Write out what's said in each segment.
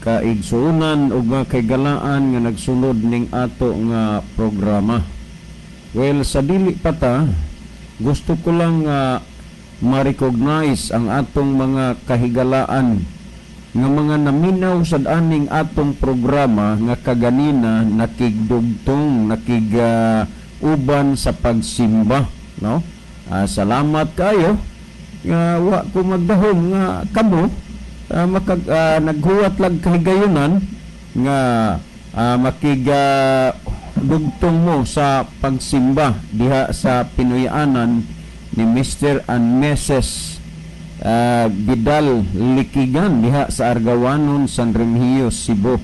kaigsuonan ug mga kahigalaan nga nagsunod ning ato nga programa. Well, sa dili pa ta, gusto ko lang ma-recognize ang atong mga kahigalaan nga mga naminaw sa aning atong programa nga kaganina nakigdugtong, nakig uban sa pagsimba, no? Salamat kayo nga wa ko magdahom nga kamo makag naghuwat lang kahigayunan nga makig dugtong mo sa pagsimba diha sa Pinoyanan ni Mr. and Mrs. Vidal Likigan diha sa Argawanon, San Remigio, Cebu.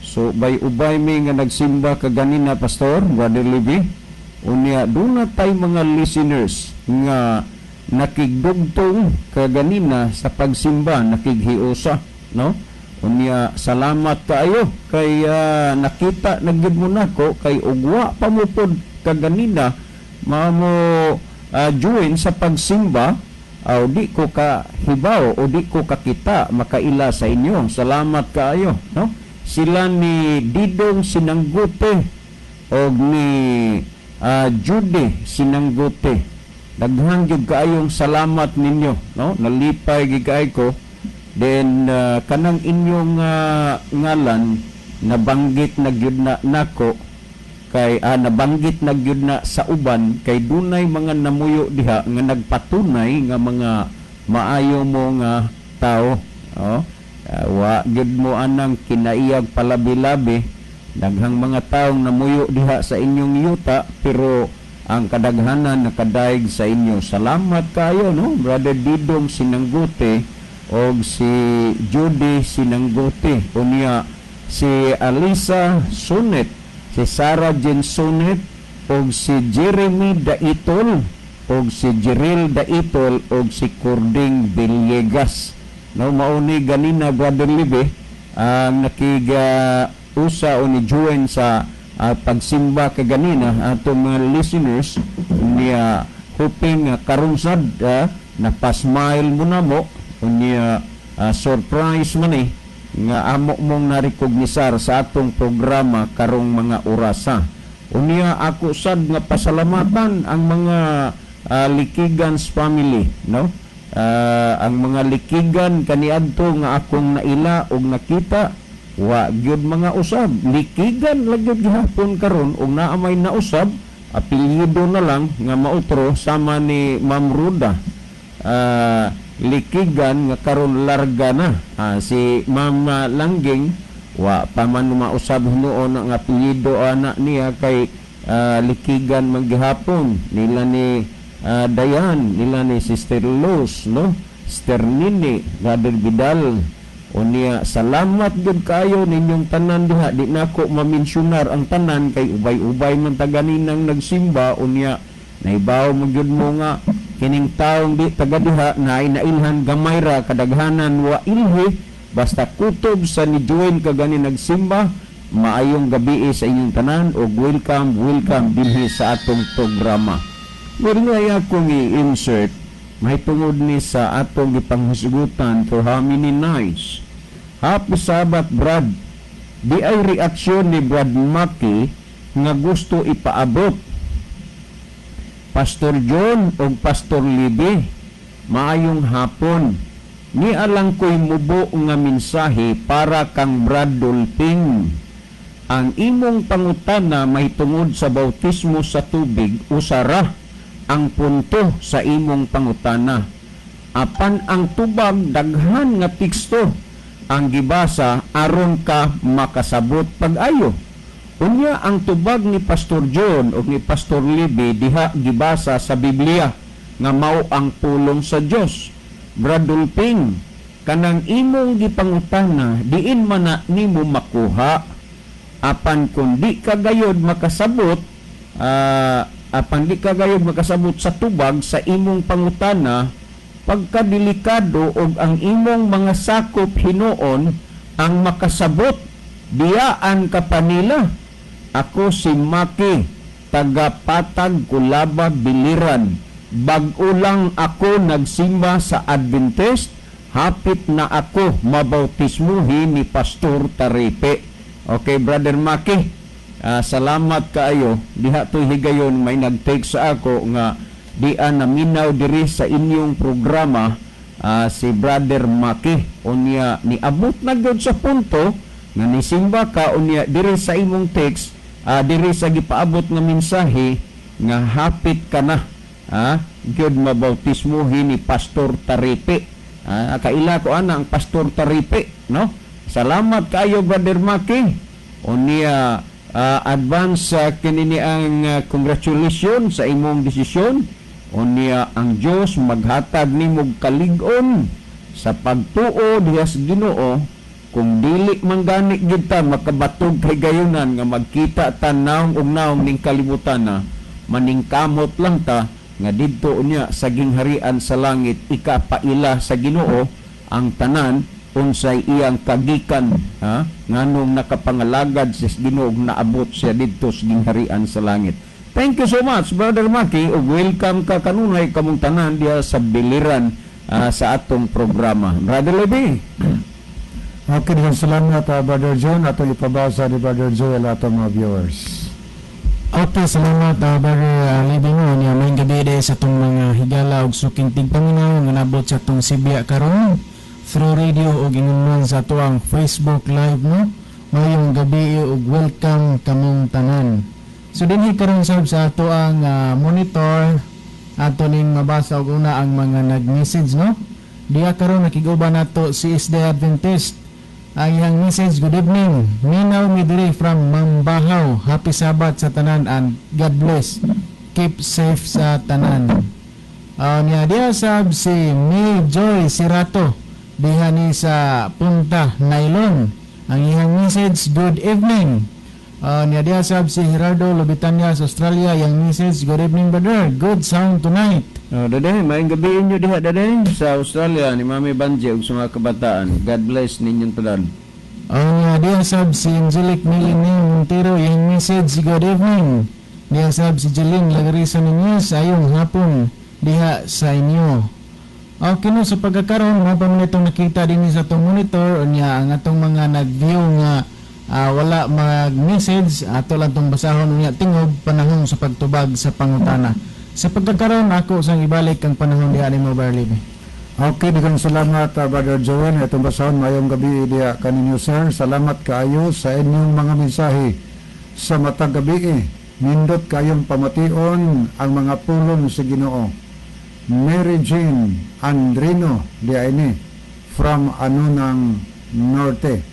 So bay-ubay mi nga nagsimba kaganina, Pastor, Brother Libby. Unya duna tay mga listeners nga nakigdugtong kaganina sa pagsimba, nakighiusa, no? Unya salamat kaayo kay nakita na gyud mo nako kay ugwa pa mo pod kaganina mamo join sa pagsimba o di ko ka hibaw o di ko kakita makaila sa inyo. Salamat kaayo, no? Sila ni Didong Sinanggote og ni Judy Sinanggote. Daghan gyud kaayong salamat ninyo, no? Nalipay gyud kaayo ko. Then kanang inyong ngalan nabanggit na gyud na nako kay nabanggit na gyud na sa uban kay dunay mga namuyo diha nga nagpatunay nga mga maayo mo nga tao. Oh, wa gyud mo anang kinaiyag palabi-labi. Daghang mga taong namuyo diha sa inyong yuta, pero ang kadaghanan nakadaig sa inyo. Salamat kayo, no, Brother Didong Sinanggote og si Judy Sinanggote. Unya si Alisa Sunet, si Sarah Jane Sunet og si Jeremy Daitol og si Jeril Daitol og si Cording Villegas. No, mauni ganina, Brother Libe, ang nakiga usa o ni join sa pagsimba kaganina atong mga listeners niya, hoping karon sad napasmile mo na mo. Unya surprise man eh nga amo mong narekognisar sa atong programa karong mga orasa. Unya ako sad nga pasalamatan ang mga Likigans family, no? Ang mga Likigan kaniadto nga akong naila og nakita, wa gyud mga usab. Likigan lang gyud gihapon karon og naa may nausab, apelyido na lang nga mautro, sama ni Ma'am Ruda. Likigan nga karon larga na. Si Ma'am Langging wa pa man mausab noon ang apelyido ana niya kay Likigan man gihapon nila ni Dayan, nila ni Sister Luz, no, Sister Nini, Brother Vidal. Unya salamat gyud kayo ninyong tanan diha. Di nako mamensyonar ang tanan kay ubay-ubay man ta ganinang nagsimba. Unya naibaw mo gyud mo nga kining taong di taga diha na nailhan gamay ra, kadaghanan wa ilhi, basta kutob sa ni join kagani nagsimba. Maayong gabi sa inyong tanan ug welcome, welcome dinhi sa atong programa. Well, nga akong i-insert mahitungod ni sa atong gipanghisgutan for how many nights. Happy Sabbath, Brad. Di ay reaksyon ni Brad Maki nga gusto ipaabot. Pastor John o Pastor Libby, maayong hapon. Ni alang ko'y mubo nga mensahe para kang Brad Dolping. Ang imong pangutana mahitungod sa bautismo sa tubig, usara ang punto sa imong pangutana. Apan ang tubag, daghan nga teksto ang gibasa aron ka makasabot pag-ayo. Unya ang tubag ni Pastor John o ni Pastor Libby diha gibasa sa Biblia nga mao ang pulong sa Dios. Brad Dolping, kanang imong gipangutana, diin man na nimo makuha? Apan kung di ka gayod makasabot, apan di ka gayod makasabot sa tubag sa imong pangutana, pagkadelikado og ang imong mga sakop hinuon ang makasabot, diyaan ka pa nila. Ako si Maki, taga Patag, Kulaba, Biliran. Bag-o lang ako nagsimba sa Adventist Hapit na ako mabautismuhin ni Pastor Taripe. Okay, Brother Maki, salamat kaayo. Diha to'y higayon may nag-text sa ako nga dian naminaw diri sa inyong programa si Brother Maki. Unya niabot na gyud sa punto nga nisimba ka, unya diri sa imong text, diri sa gipaabot nga mensahe nga hapit ka na gyud mabautismohin ni Pastor Taripe. Kaila ko ana ang Pastor Taripe, no? Salamat kaayo, Brother Maki. Unya advance kini ni ang congratulations sa imong desisyon. Unya ang Dios maghatag nimo kalig-on sa pagtuo diha sa Ginoo. Kung dili man gani gyud ta makabatog kay gayunan nga magkita ta naong ug naong ning kalibutan na, maningkamot lang ta nga didto unya sa gingharian sa langit ikapaila sa Ginoo ang tanan unsay iyang kagikan, ha, nganong nakapangalagad sa Ginoo ug naabot siya didto sa gingharian sa langit. Thank you so much, Brother Maki, ug welcome ka kanunay kamong tanan diha sa biliran sa atong programa. Brother Levi. Okay, daghang salamat, Brother John. Atong ipabasa ni Brother Joel atong mga viewers. Okay, salamat, Brother Levi mo niya. Maayong gabi diay sa atong mga higala ug suking tigpaminaw nga nabot sa atong sibya karon through radio ug ingon man sa atoang Facebook Live, no. Maayong gabi ug welcome kamong tanan. So dinhi karon sab sa atoang monitor, ato ning mabasa og una ang mga nag-message, no. Diha karon nakig-uban nato si SDA Adventist. Ang iyang message, "Good evening. Minaw mi diri from Mambahaw. Happy Sabbath sa tanan and God bless. Keep safe sa tanan." Niya diha sab si May Joy Sirato diha ni sa Punta Nylon. Ang iyang message, "Good evening." Niya diha sab si Gerardo Lobitanya sa Australia. Yang message, "Good evening, brother. Good sound tonight." Oh, dade, maayong gabi inyo diha, dade, sa Australia ni Mami Banji ug sa mga kabataan. God bless ninyong tanan. Niya diha sab si Angelic Melanie Montero, yang message, "Good evening." Diha sab si Jeline Lagarisa Nunez, "Ayong hapon diha sa inyo." Okay no, sa pagkakaroon, mo pa man itong nakita din sa atong monitor. Unya ang atong mga nag-view nga wala mag-message, ato lang tong basahon unya tingog panahon sa pagtubag sa pangutana. Sa pagkakaroon, ako sang ibalik ang panahon diha nimo, Brother Levi. Okay, daghang salamat, Brother Joel. Itong basahon, mayong gabi diha kaninyo, sir. Salamat kaayo sa inyong mga mensahe sa matag gabi. Nindot kayong pamation ang mga pulong sa Ginoo. Mary Jane Andrino diha ini from Anunang Norte.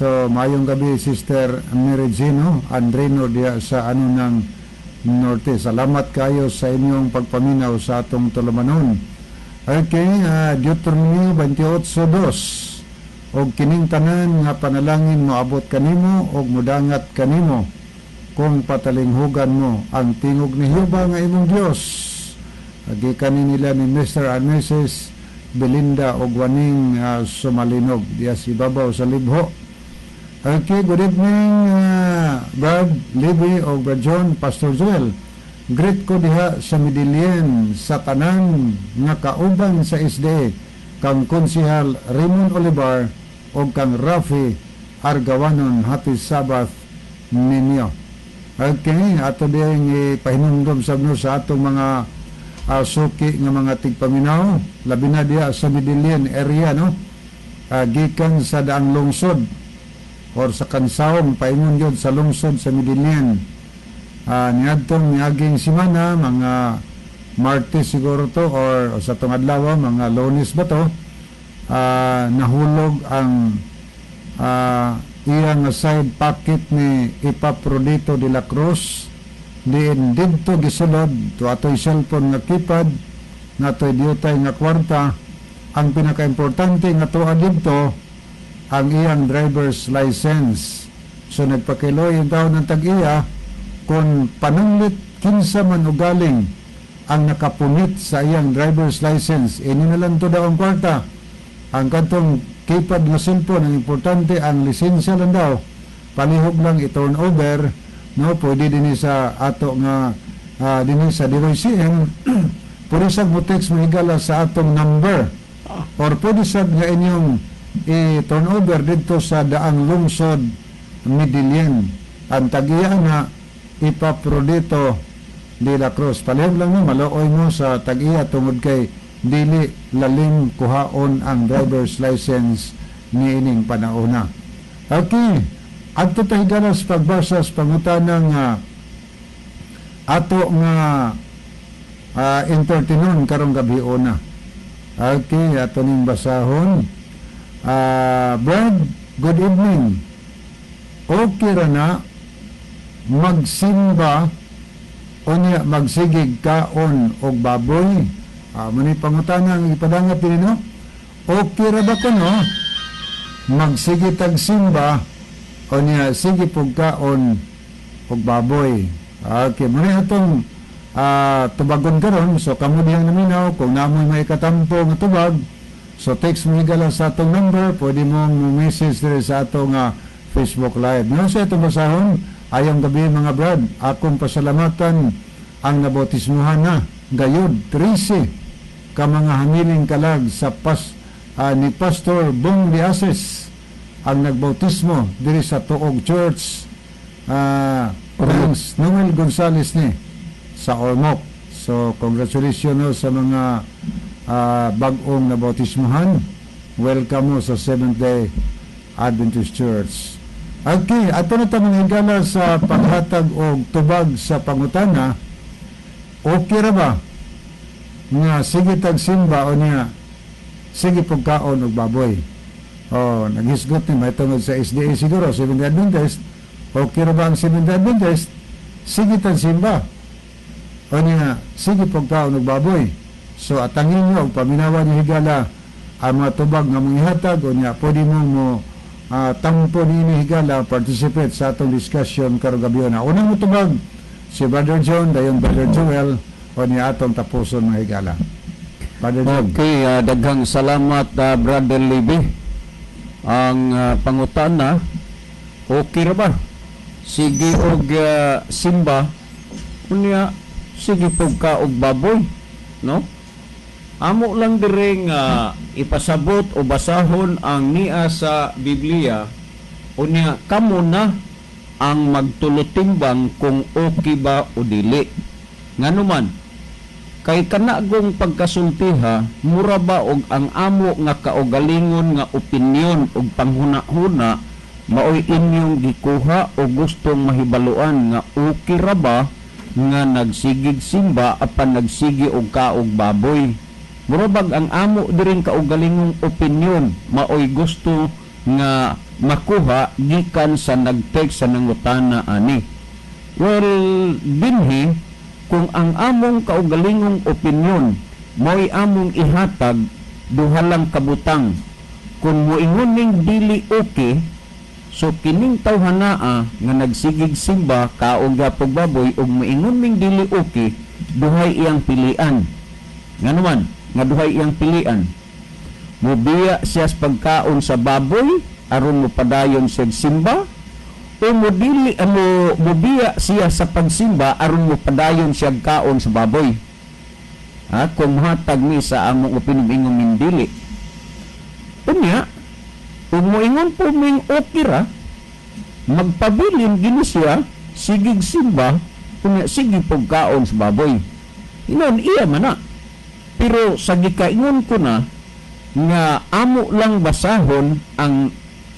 So mayong gabi, Sister Mary Jane, no? Andrino diha sa Anunang Norte. Salamat kayo sa inyong pagpaminaw sa atong tulumanon. Okay, Deuteronomy 28:2. "Og kining tanan nga panalangin moabot kanimo og mudangat kanimo kung patalinghugan mo ang tingog ni Jehova nga imong Dios." Gikan ni nila ni Mr. and Mrs. Belinda og Waning Sumalinog diya sa ibabaw sa Libho. Okay, good evening, Brad Libby o Brad John, Pastor Joel. Greet ko diha sa Medellin sa tanan nga kauban sa SDA, kang Konsihal Raymond Olivar o kang Rafi Argawanon. Happy Sabbath ninyo. Okay, ato din ipahinumdom sa no sa atong mga suki nga mga tigpaminaw, labi na diha sa Medellin area, no? Gikan sa daang lungsod or sa Kansawang paingon yun sa lungsod sa Medellin. Niadtong niaging simana, mga Martes siguro to or sa tong adlaw, mga Lunes ba to, nahulog ang iyang side pocket ni Epaprodito de la Cruz, diin didto gisulod to atoy cellphone nga keypad nga atoy diutay nga kwarta. Ang pinakaimportante nga tuwa didto, ang iyang driver's license. So nagpakiloy ang taon ng tag-iya kung panunglit kinsa man ugaling ang nakapunit sa iyang driver's license. Ini na lang to daw ang kwarta, ang katong keypad nga cellphone. Ang importante, ang lisensya lang daw. Palihog lang i-turn over, no? Pwede din sa ato nga dinhi sa DYCM, pwede sa mo text, mahigala, sa atong number. Or pwede sad nga inyong i-turn over didto sa Daang Lungsod, Medellin. Ang tagiya na Epaprodito de la Cruz. Palihog lang mo, maluoy mo sa tag-iya tungod kay dili lalim kuhaon ang driver's license niining panahona. Okay, adto ta, higala, sa pagbasa sa pangutana nga ato nga entertainon karong gabi una. Okay, ato ning basahon. Brad, good evening. Okay ra na magsimba unya magsigig kaon og baboy? Mao ni pangutana ang ipadangat dinhi, no? Okay ra ba kuno magsige tag simba unya sige pug kaon og baboy? Okay, mao ni atong tubagon karon. So kamo dihang naminaw, kung naa moy may katampo nga tubag, so text mo, higala, sa atong number, pwede mong message diri sa atong Facebook Live. No, sa itong basahon, ayong gabi, mga brad, akong pasalamatan ang nabautismuhan na gayud 13 ka mga hamiling kalag sa ni Pastor Bong Diases ang nagbautismo diri sa Tuog Church. Thanks, Noel Gonzales ni sa Ormoc. So congratulations, no, sa mga bag-ong nabautismuhan. Welcome mo sa Seventh Day Adventist Church. Okay, ato na ta, mga higala, sa paghatag og tubag sa pangutana: okay ra ba nga sige tag simba o niya sige pagkaon og baboy? Oh, naghisgot ni may tungod sa SDA siguro, Seventh Day Adventist. Okay ra ba ang Seventh Day Adventist sige tag simba o niya sige pagkaon og baboy? So atangin nyo og paminawa ni, higala, ang mga tubag nga mong ihatag o niya pwede mo mo tampo niini, higala, participate sa atong discussion karong gabi na. Unang motubag si Brother John, dayon Brother Joel, o niya atong tapuson, mga higala. Brother John. Okay, daghang salamat, Brother Libby. Ang pangutana, okay ra ba sige og simba unya sige pug ka og baboy, no? Amo lang diri nga ipasabot o basahon ang nia sa Biblia, unya kamo na ang magtulotimbang kung okay ba o dili. Nganuman kay kanagong pagkasultiha, mura ba og ang amo nga kaugalingon nga opinyon og panghuna-huna maoy inyong gikuha o gustong mahibaluan nga okay ra ba nga nagsigig simba apan nagsigi og kaog baboy. Mura bag ang amo diring kaugalingong opinyon maoy gusto nga makuha gikan sa nag-text sa nangutana ani. Well, dinhi, kung ang among kaugalingong opinyon mo'y among ihatag, duha lang kabutang. Kung moingon ning dili okay, so kining tawhanaa nga nagsigig simba kaog gapog baboy ug moingon ning dili okay, duhay iyang pilian. Nganuman nga duhay iyang pilian? Mubiya siya sa pagkaon sa baboy aron mopadayon siya simba o modili mo mubiya siya sa pagsimba aron mopadayon siya kaon sa baboy? Ha, kung mohatag mi sa among opinion, ingon min dili. Unya ug moingon po ming okay ra, magpabilin gini siya sigig simba unya sige pagkaon sa baboy. Inon iya man na. Pero sa gikaingon ko na nga amo lang basahon ang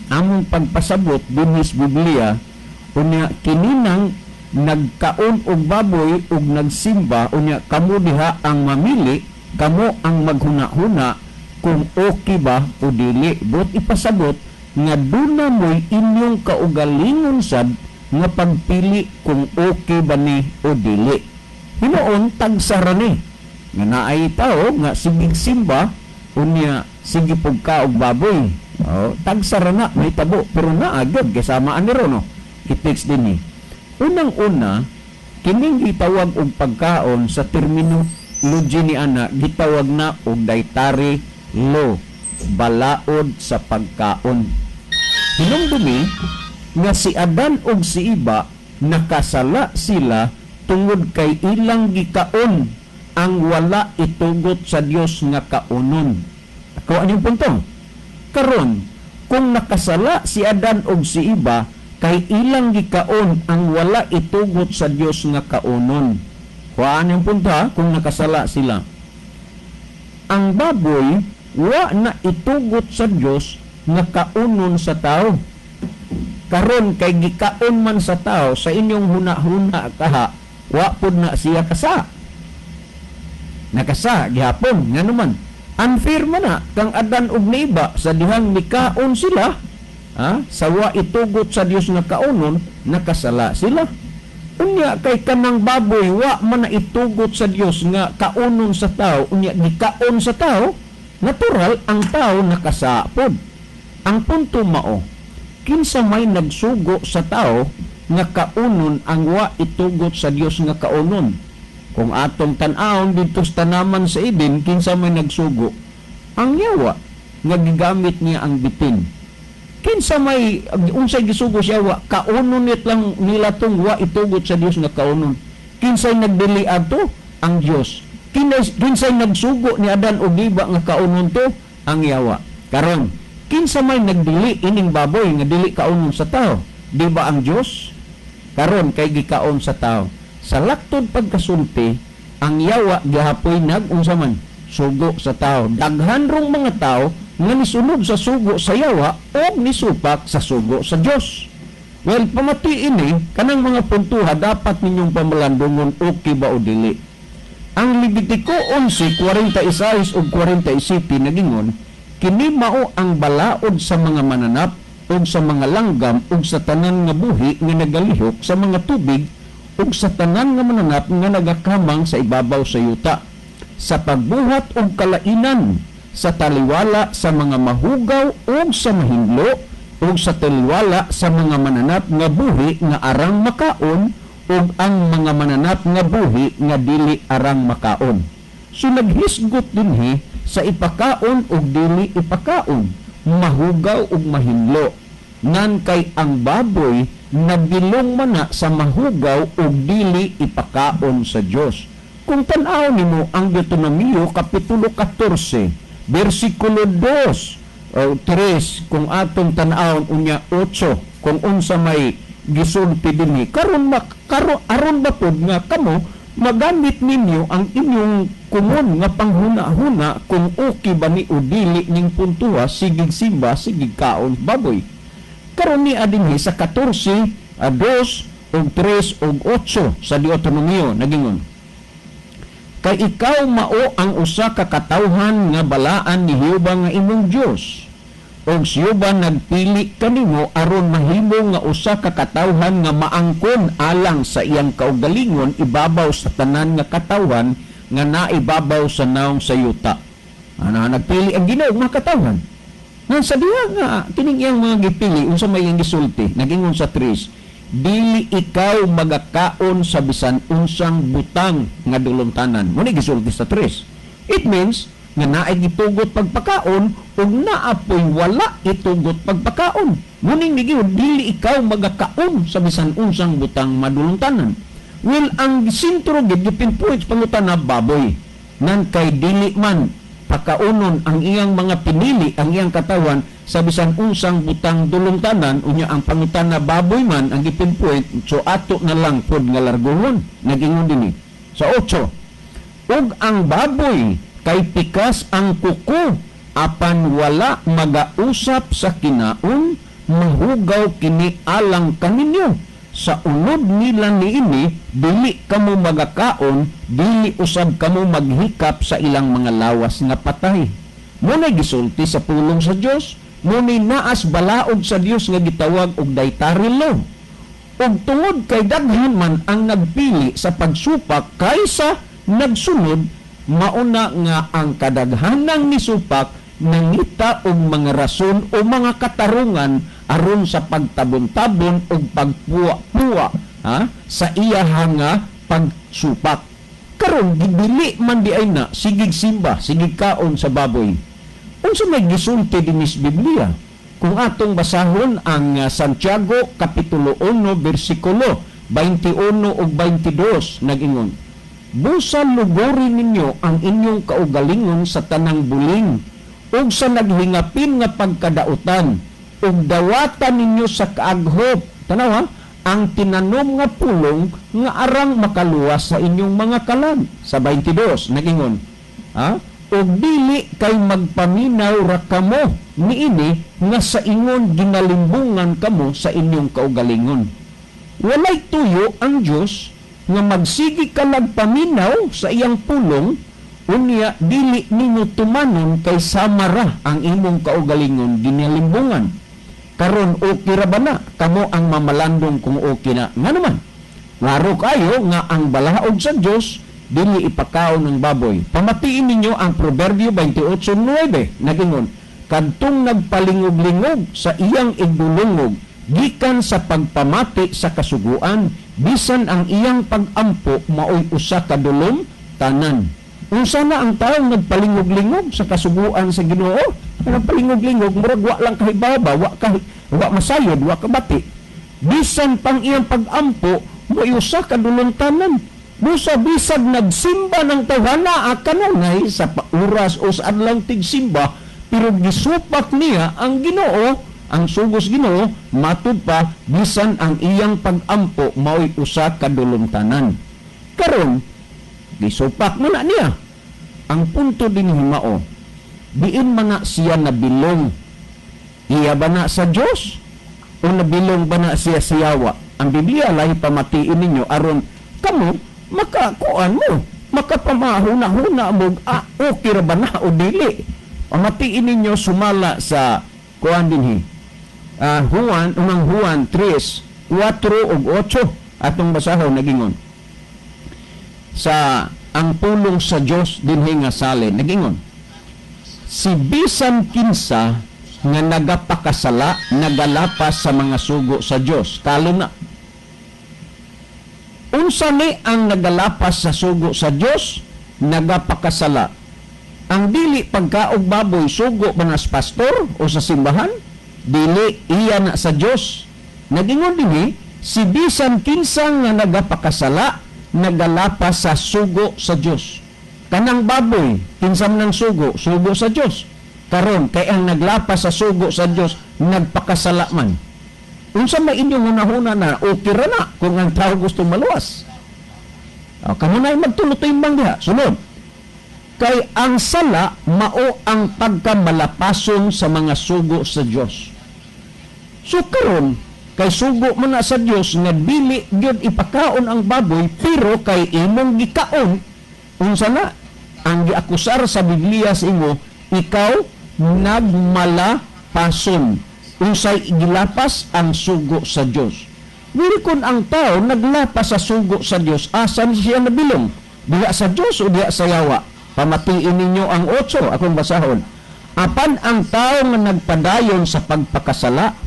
among pagpasabot dinhi sa Biblia, unya kininang nagkaon og baboy ug nagsimba, unya kamo diha ang mamili, kamo ang maghuna-huna kung okay ba o dili. But ipasabot nga duna mo'y inyong kaugalingon sad nga pagpili kung okay ba ni o dili. Hinuon tagsara ni nga naay tao nga sigig simba unya sige pugka og baboy. Oh, tagsara na may tabo, pero naa gyud kasama ani ro, no? I-text din ni. Unang-una, kining gitawag og pagkaon, sa terminology ni ana gitawag na og dietary law, balaod sa pagkaon. Hinumdumi nga si Adan ug si Iba, nakasala sila tungod kay ilang gikaon ang wala itugot sa Dios nga kaunon. Ako anong punto? Karon, kung nakasala si Adan og si Iba, kay ilang gikaon ang wala itugot sa Dios nga kaonon. Kuhaan yung punto ha, kung nakasala sila. Ang baboy, wa na itugot sa Dios nga kaunon sa tao. Karon kay gikaon man sa tao, sa inyong huna-huna kaha, wa pud na siya kasa. Nakasa gihapon, ngano man. Unfair man na kang Adan ug Eva sa dihang mikaon sila, ha, sa wa itugot sa Dios nga kaunon, nakasala sila. Unya kay kanang baboy wa man na itugot sa Dios nga kaunon sa tao, unya gikaon sa tao, natural ang tao nakasapod. Ang punto mao, kinsa may nagsugo sa tao nga kaunon ang wa itugot sa Dios nga kaunon? Kung atong tan-awon didto sa tanaman sa Eden, kinsa may nagsugo? Ang yawa nga gigamit niya ang bitin. Kinsa may, unsay gisugo siya wa kaunon nit lang nila tong wa itugot sa Dios nga kaunon? Kinsay nagdili adto? Ang Dios. Kinsay nagsugo ni Adan ug Eva nga kaunon to? Ang yawa. Karon, kinsa may nagdili ining baboy nga dili kaunon sa tao? Di ba ang Dios? Karon kay gikaon sa tao. Sa laktod pagkasulti, ang yawa gihapoy nag unsa man sugo sa tao. Daghan rong mga tao nga nisunod sa sugo sa yawa o nisupak sa sugo sa Dios. Well, pamati ini kanang mga puntuha dapat ninyong pamalandungon, okay ba o dili. Ang Levitico 11:46 ug 47 nagingon, kini mao ang balaod sa mga mananap ug sa mga langgam ug sa tanan nga buhi nga nagalihok sa mga tubig ug sa tanan nga mananap nga nagakamang sa ibabaw sa yuta, sa pagbuhat og kalainan sa taliwala sa mga mahugaw ug sa mahinlo ug sa taliwala sa mga mananap nga buhi nga arang makaon ug ang mga mananap nga buhi nga dili arang makaon. So naghisgot dinhi sa ipakaon ug dili ipakaon, mahugaw ug mahinlo. Nan kay ang baboy nabilong man na sa mahugaw ug dili ipakaon sa Dios. Kung tan-aw nimo ang Deuteronomio kapitulo 14 bersikulo 2 o 3, kung atong tan-awon unya 8, kung unsa may gisulti dinhi karon, karon aron ba pod nga kamo magamit ninyo ang inyong kumon nga panghuna-huna kung okay ba ni o dili ning puntuha, sigig simba, sigig kaon baboy. Karon ni adinhi sa 14, 2 ug 3 ug 8 sa Deuteronomio nagingon, kay ikaw mao ang usa ka katawhan nga balaan ni Jehova nga imong Dios, ug si Jehova nagpili kanimo aron mahimo nga usa ka katawhan nga maangkon alang sa iyang kaugalingon ibabaw sa tanan nga katawhan nga naibabaw sa naong sa yuta. Ana, nagpili ang Ginoo mga katawhan. Ngan sa diha nga kining iyang mga gipili, unsa may iyang gisulti? Nagingon sa 3, dili ikaw magakaon sa bisan unsang butang nga dulumtanan. Mo ni gisulti sa 3. It means nga naay gitugot pagpakaon ug naapoy wala itugot pagpakaon. Muning nigiyon, dili ikaw magakaon sa bisan unsang butang madulumtanan. Well, ang sentro gid gipinpoint pangutana baboy. Nan kay dili man pakaunon ang iyang mga pinili, ang iyang katawan sa bisan unsang butang dulumtanan, unya ang pangutana baboy man ang gipinpoint, so ato na lang pod nga larguhon. Nagingon dinhi sa 8, ug ang baboy kay pikas ang kuko apan wala magausap sa kinaon, mahugaw kini alang kaninyo. Sa unod nila niini dili kamo magakaon, dili usab kamo maghikap sa ilang mga lawas nga patay. Muna'y gisulti sa pulong sa Dios, muna'y naas balaod sa Dios nga gitawag og dietary law. Ug tungod kay daghan man ang nagpili sa pagsupak kaysa nagsunod, mauna nga ang kadaghanang nisupak nangita og mga rason o mga katarungan aron sa pagtabon-tabon og pagpuwa-puwa, ha, sa iyaha nga pagsupak. Karon gidili man di ay na sigig simba, sigig kaon sa baboy. Unsa may gisulti dinis Biblia? Kung atong basahon ang Santiago kapitulo 1 bersikulo 21 ug 22 nagingon, busa luguri ninyo ang inyong kaugalingon sa tanang buling ug sa naghingapin nga pagkadautan, ug dawatan ninyo sa kaaghop, tanaw ha, ang tinanom nga pulong nga arang makaluwas sa inyong mga kalag. Sa 22 nagingon, ha, ug dili kay magpaminaw ra kamo niini nga sa ingon ginalimbungan kamo sa inyong kaugalingon. Walay tuyo ang Dios nga magsigi ka nagpaminaw sa iyang pulong, unya dili nimo tumanon kay samara ang imong kaugalingon ginalimbungan. Karon okay ra ba na? Kamo ang mamalandong kung okay na. Nga naman, klaro kayo nga ang balaod sa Dios dili ipakaon ng baboy. Pamatiin ninyo ang Proverbio 28:9, nagingon, kadtong nagpalingog-lingog sa iyang igdulungog gikan sa pagpamati sa kasuguan, bisan ang iyang pag-ampo maoy usa ka dulom tanan. Unsa na ang taong nagpalingog-lingog sa kasuguan sa Ginoo? Nagpalingog-lingog, murag wa lang kahibaba, wa masayod, wa kabati. Bisan pang iyang pag-ampo maoy usa ka dulom tanan. Busa bisag nagsimba ng tawhana kanunay sa oras o sa adlaw tigsimba, pero gisupak niya ang Ginoo, ang sugos Ginoo, matud pa bisan ang iyang pag-ampo maoy usa ka dulumtanan. Karon gisupak man na niya. Ang punto din mao, diin man na siya nabilong? Iya ba na sa Dios o nabilong ba na siya sa yawa? Ang Biblia lahi pamatiin ninyo aron kamo makakuan mo, makapamahuna-huna mo, okay ra ba na o dili. Pamatiin ninyo sumala sa kuan dinhi. Juan, unang Juan 3, 4 ug 8 atong basahon, nagingon. Sa ang pulong sa Dios dinhi nga salin, nagingon. Si bisan kinsa nga nagapakasala, nagalapas sa mga sugo sa Dios. Kalo na. Unsa ni ang nagalapas sa sugo sa Dios? Nagapakasala. Ang dili pagkaog baboy, sugo ba na sa pastor o sa simbahan? Dili, iya na sa Dios. Nagingon dinhi, si bisan kinsa nga nagapakasala, nagalapas sa sugo sa Dios. Kanang baboy, kinsa man ang sugo? Sugo sa Dios. Karon kay ang naglapas sa sugo sa Dios, nagpakasala man. Unsa may inyong hunahuna na okay ra na kung ang tao gusto maluwas? O, kamo na magtuloy-timbang diha. Sunod. Kay ang sala mao ang pagkamalapason sa mga sugo sa Dios. So karon kay sugo man na sa Dios nga dili gyud ipakaon ang baboy, pero kay imong gikaon, unsa na ang giakusar sa Biblia sa imo? Ikaw nagmalapason. Unsay gilapas? Ang sugo sa Dios. Wili kun ang tao naglapas sa sugo sa Dios, asan siya nabilong? Diha sa Dios o diha sa yawa? Pamatiin ninyo ang 8, akong basahon. Apan ang tao nga nagpadayon sa pagpakasala,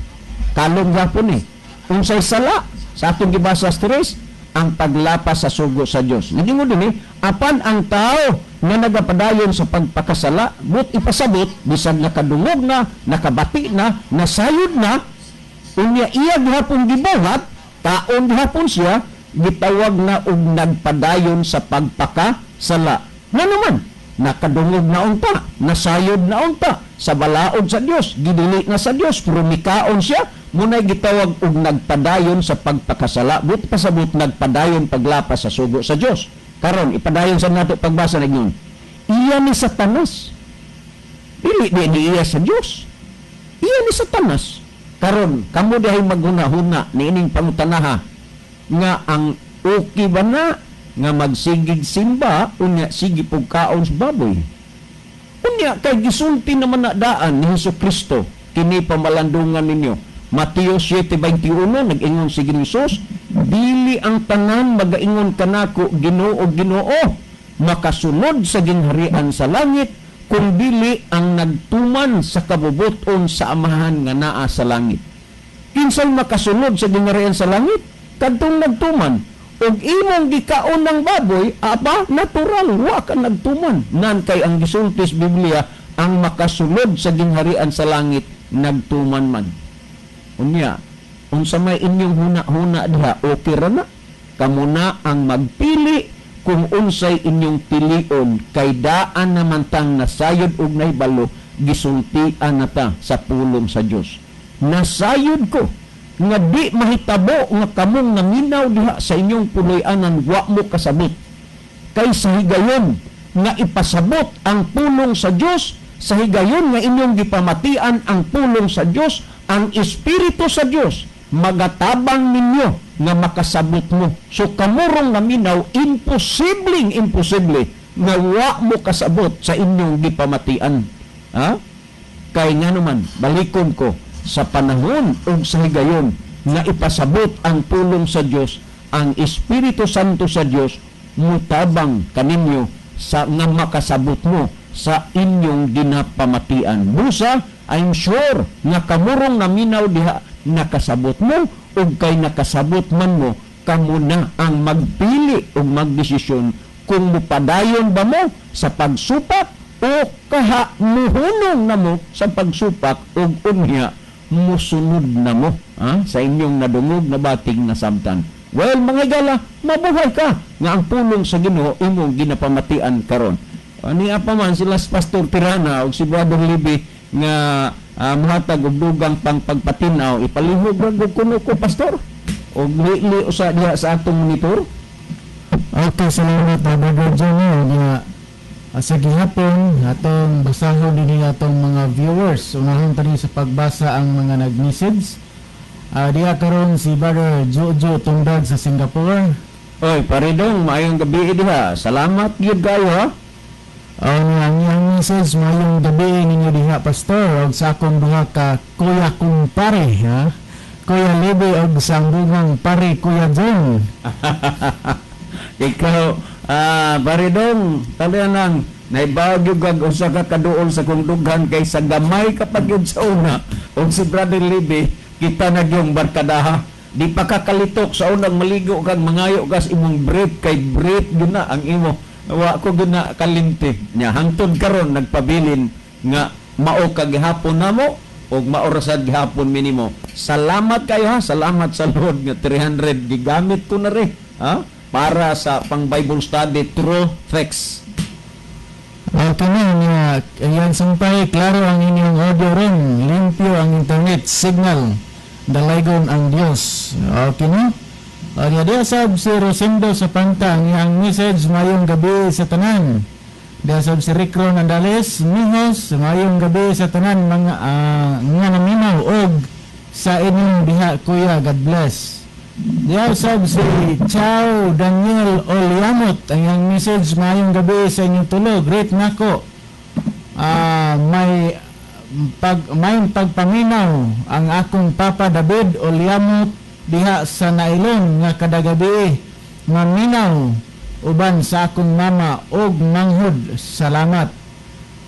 kalong gapon eh. Unsay sala? Sa atong gibasa sa 3, ang paglapas sa sugo sa Dios. Nagingon din eh, apan ang tao nga nagapadayon sa pagpakasala, but ipasabot, bisag nakadungog na, nakabati na, nasayod na, unya iya gihapon gibuhat, taon gihapon siya, gitawag na og nagpadayon sa pagpakasala. Nga naman, nakadungog na unta, nasayod na unta, sa balaod sa Dios, gidili na sa Dios, pero mikaon siya, muna'y gitawag og nagpadayon sa pagpakasala, but pasabot nagpadayon paglapas sa sugo sa Dios. Karon ipadayon sa nato pagbasa ninyo. Iya ni Satanas. Dili di ni iya sa Dios. Iya ni Satanas. Karon kamo dihay maghuna-huna niining pangutanaha nga ang okay ba na nga magsigig simba unya sige pugkaon sa baboy? Unya kay gisulti naman na daan ni Hesus Kristo kini pamalandungan ninyo. Mateo 7:21, nag-ingon si Ginoong Hesus, dili ang tanan magaingon kanako, Ginoo, Ginoo, makasunod sa gingharian sa langit, kung dili ang nagtuman sa kabubuton sa Amahan nga naa sa langit. Kinsay makasunod sa gingharian sa langit? Kadtong nagtuman. Og imong gikaon ng baboy, aba, natural, wa ka nagtuman. Nan kay ang gisulti sa Biblia, ang makasunod sa gingharian sa langit, nagtuman man. Unya, unsa may inyong huna-huna diha, okay ra na. Kamo na ang magpili kung unsay inyong pilion, kay daan naman tang nasayod og nahibalo gisultian na ta sa pulong sa Dios. Nasayod ko nga di mahitabo nga kamong naminaw diha sa inyong puloy-anan wa mo kasabot. Kay sa higayon nga ipasabot ang pulong sa Dios, sa higayon nga inyong gipamatian ang pulong sa Dios, ang Espiritu sa Dios magatabang ninyo nga makasabot mo. So kamurong naminaw, imposibleng imposible nga wa mo kasabot sa inyong gipamatian. Ha? Kay nga naman, balikon ko, sa panahon ug sa higayon nga ipasabot ang pulong sa Dios, ang Espiritu Santo sa Dios mutabang kaninyo sa nga makasabot mo sa inyong ginapamatian. Busa, I'm sure nga kamurong naminaw diha nakasabot mo, ug kay nakasabot man mo, kamo na ang magpili ug magdesisyon kung mupadayon ba mo sa pagsupak o kaha muhunong na mo sa pagsupak ug unya musunod na mo, ha, sa inyong nadungog na bating nasabtan. Well, mga higala, mabuhay ka nga ang pulong sa Ginoo imong ginapamatian karon. Ani pa man sila si Pastor Tirana ug si Brother Libby nga muhatag og dugang pang pagpatinaw, ipalihog ra gud kuno ko, Pastor, og li usa diha sa atong monitor. Okay, salamat, Brother Johnny. Nga sa gihapon atong basahon dinhi atong mga viewers. Unahon ta sa pagbasa ang mga nag-message. Diha karon si Brother Jojo Tundag sa Singapore. Oy, paridong, maayong gabi diha. Salamat gyud kayo, ha. Ang ang iyang message, "Mayong gabi ninyo diha, Pastor, og sa akong duha ka kuya kumpare, ha. Kuya Lebe og sa ambungang pare Kuya John." Ikaw, paridong, talian lang, naibawag yung kag usa ka kaduol sa kong dughan kay sa gamay kapag yun sa una. Og si Brother Libby, kita na yung barkadaha. Di pa ka kalitok sa unang maligo kag mangayo kas imong brief kay brief yun na ang imo. Wa ko gyud na kalimti. Nya hangtod karon nagpabilin nga mao ka gihapon namo ug mao ra sad gihapon minimo. Salamat kayo, ha. Salamat sa Lord nga 300 gigamit ko na rin, ha? Para sa pang Bible study through text. Okay na nga, ayan sampay, klaro ang inyong audio rin, limpyo ang internet signal, dalaygon ang Diyos. Okay na? O diya sab si Rosendo sa Panta, ang iyang message, "Mayong gabi sa tanan." Diya sab si Rick Ron Andales, "Mihos, mayong gabi sa tanan mga nga naminaw og sa inyong diha, kuya, God bless." Diya sab si Chow Daniel Oliamot, ang iyang message, "Mayong gabi sa inyong tulo, great nako. May pagpaminaw ang akong papa David Oliamot diha sa Nailon nga kada gabi maminaw uban sa akong mama og manghud. Salamat."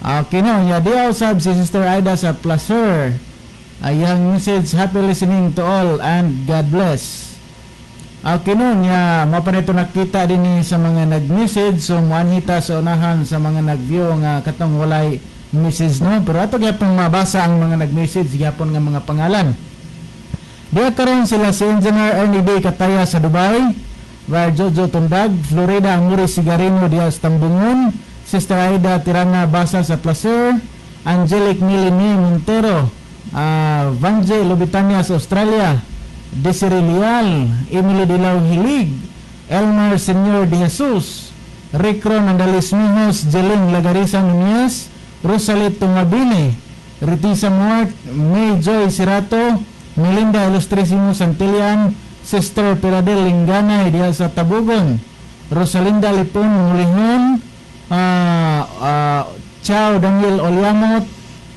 Okay no, ya diha usab si Sister Aida sa Placer. Ayang message, "Happy listening to all and God bless." Okay no, nya mao pa nito nakita din ni sa mga nag-message, so muanhi ta sa unahan sa mga nag-view nga katong walay message, no, pero ato gyapon mabasa ang mga nag-message gyapon nga mga pangalan. Diya karon sila si Engineer Ernie B. Kataya sa Dubai, Var Jojo Tundag, Florida Amuri Sigarino diya sa Tambungon, Sister Aida Tirana Basa sa Placer, Angelic Milini Montero, Vanje Lubitania sa Australia, Desiree Leal, Emily Dilaw Hilig, Elmer Senyor de Jesus, Rick Ron Andalis Mijos, Jeling Lagarisa Nunez, Rosalie Tungabini, Ritisa Muart, May Joy Sirato, Melinda Ilustrisimo Santillan, Sister Piradel Lingganay diha sa Tabugon, Rosalinda Lipon Mulihon, Chao Daniel Oliamot,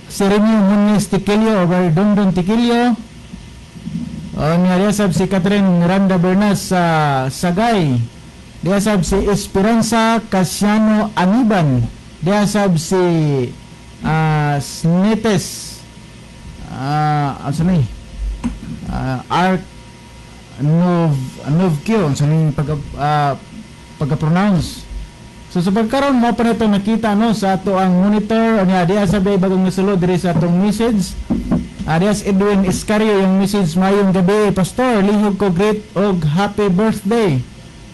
Serenio Muñiz Tiquillo over Dondon Tiquillo, niya diha sab si Catherine Miranda Bernas sa Sagay. Diha sab si Esperanza Casiano Aniban. Diha sab si Snetes asa ni? Arc Nov Novkyo sa ning pagka-pronounce. So sa pagkaron mo pa nito nakita, no, sa ato ang monitor. Nya diha sa bagong nasulod diri sa atong message. Adias Edwin Iscario, yung message, "Mayong gabi, Pastor, lihog ko great og happy birthday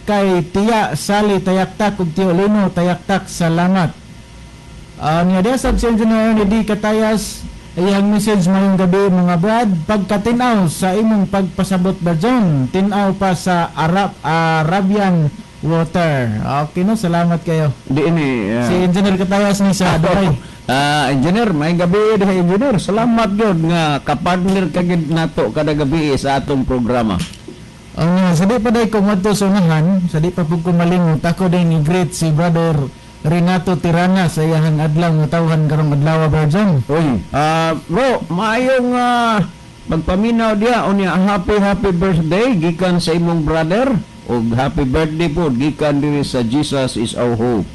kay Tiya Sally Tayaktak ug Tiyo Lino Tayaktak, salamat." Niya diya sab si Engineer ni D. Katayas, iyang message, "Mayong gabi, mga brad, pagkatinaw sa imong pagpasabot ba John, tinaw pa sa Arabian water." Okay no, salamat kayo. Di ini Si Engineer Katayas ni sa Dubai. Engineer, may gabi diha, engineer. Salamat gyud nga kapartner ka gyud nato kada gabi sa atong programa. Ang sa di pa day ko ngadto sa unahan, sa di pa pud ko malingot, ako din i-greet si Brother Renato Tirana sa iyahang adlaw nga tawhan karong adlaw, Brother John. Uy, bro, maayong magpaminaw diya unya, happy happy birthday gikan sa imong brother ug happy birthday po gikan diri sa Jesus Is Our Hope.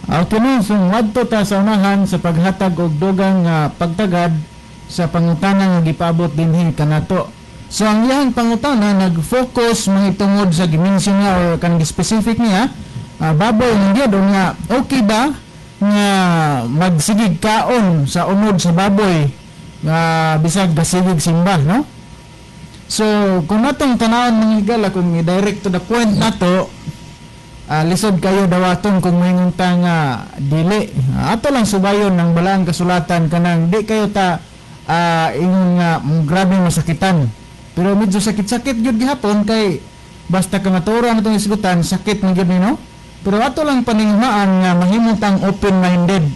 Okay no, so ngadto ta sa unahan sa paghatag og dugang nga pagtagad sa pangutana nga gipaabot dinhi kanato. So ang iyang pangutana nag-focus mahitungod sa gi-mention niya or kanang specific niya, baboy man gyud, nga okay ba nga magsigig kaon sa unod sa baboy nga bisag gasigig simba, no? So kung natong tanawon, mga higala, kung i-direct to the point nato, lisod kayo dawaton kung moingon ta nga dili. Ato lang subayon ng balaang kasulatan, kanang di kayo ta ingon nga grabe masakitan. Pero medyo sakit-sakit gyud gihapon kay basta ka matura na itong isgutan, sakit man gyud ni, no? Pero ato lang paninghumaan nga mahimo tang open-minded.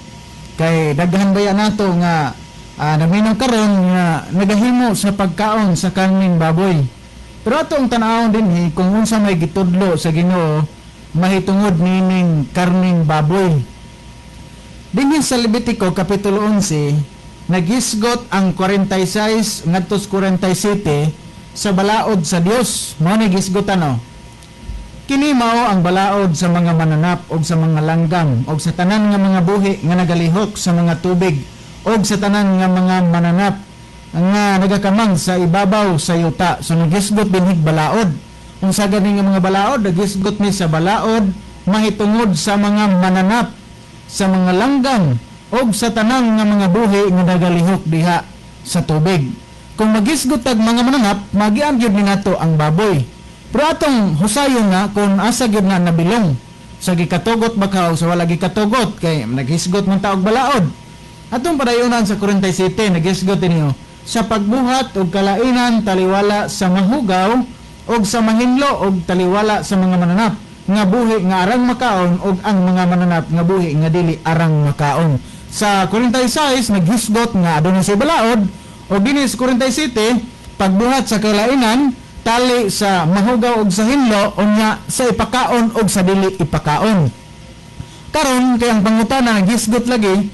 Kay daghan baya nato nga naminaw karon nga nagahimo sa pagkaon sa karning baboy. Pero ato ang tan-awon dinhi kung unsa may gitudlo sa Ginoo mahitungod nining karning baboy. Dinhi sa Levitico kapitulo 11, nagisgot ang 46 ngadto sa 47 sa balaod sa Dios. Mao ni gisgotan, no. "Kini mao ang balaod sa mga mananap og sa mga langgam og sa tanan nga mga buhi nga nagalihok sa mga tubig og sa tanan nga mga mananap nga nagakamang sa ibabaw sa yuta." So nagisgot dinhig balaod. Unsa gani nga mga balaod? Nagisgot ni sa balaod mahitungod sa mga mananap, sa mga langgam og sa tanan nga mga buhi nga nagalihok diha sa tubig. Kung magisgot tag mga mananap, magian gyud ni nato ang baboy. Pero atong husayon nga kung asa gyud nga nabilong. Sa gikatugot ba ka o sa wala gikatugot, kay naghisgot man ta og balaod. Atong padayonan sa 47, naghisgot ninyo sa pagbuhat og kalainan taliwala sa mahugaw og sa mahinlo og taliwala sa mga mananap nga buhi nga arang makaon og ang mga mananap nga buhi nga dili arang makaon. Sa 46 naghisgot nga aduna sa balaod, og dinhi sa 47, pagbuhat sa kalainan tali sa mahugaw og sa hinlo, unya sa ipakaon og sa dili ipakaon. Karon kay ang pangutana naghisgot lagi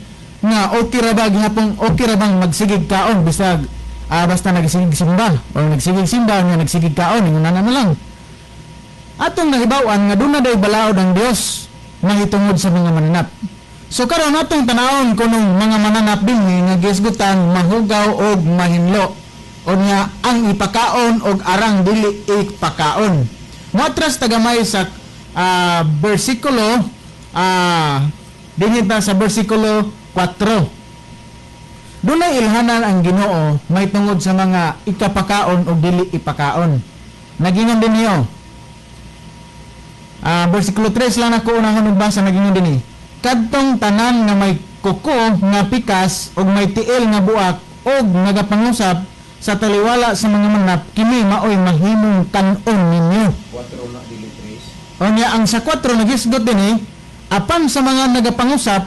nga okay ra ba gihapon, okay ra bang magsigig kaon bisag basta nagsigig simba or nagsigig simba nga nagsigig kaon, ingon na na lang. Atong nahibaw-an nga duna day balaod ang Dios mahitungod sa mga mananap. So karon atong tanawon kunong mga mananap dinhi nga gisgutan mahugaw og mahinlo. Unya ang ipakaon og arang dili ipakaon. Moatras tagamay sa bersikulo, dinhi ta sa bersikulo 4. Dunay ilhanan ang Ginoo may tungod sa mga ikapakaon og dili ipakaon. Nagingon din niyo. Bersikulo 3 lang ako unahon og basa, nagingon dinhi. "Kadtong tanan nga may kuko nga pikas og may tiil nga buak og nagapangusap sa taliwala sa mga mananap, kini maoy mahimong kan-on ninyo." 4 na, dili 3. Unya ang sa 4 nagisgot dinhi, "Apan sa mga nagapangusap,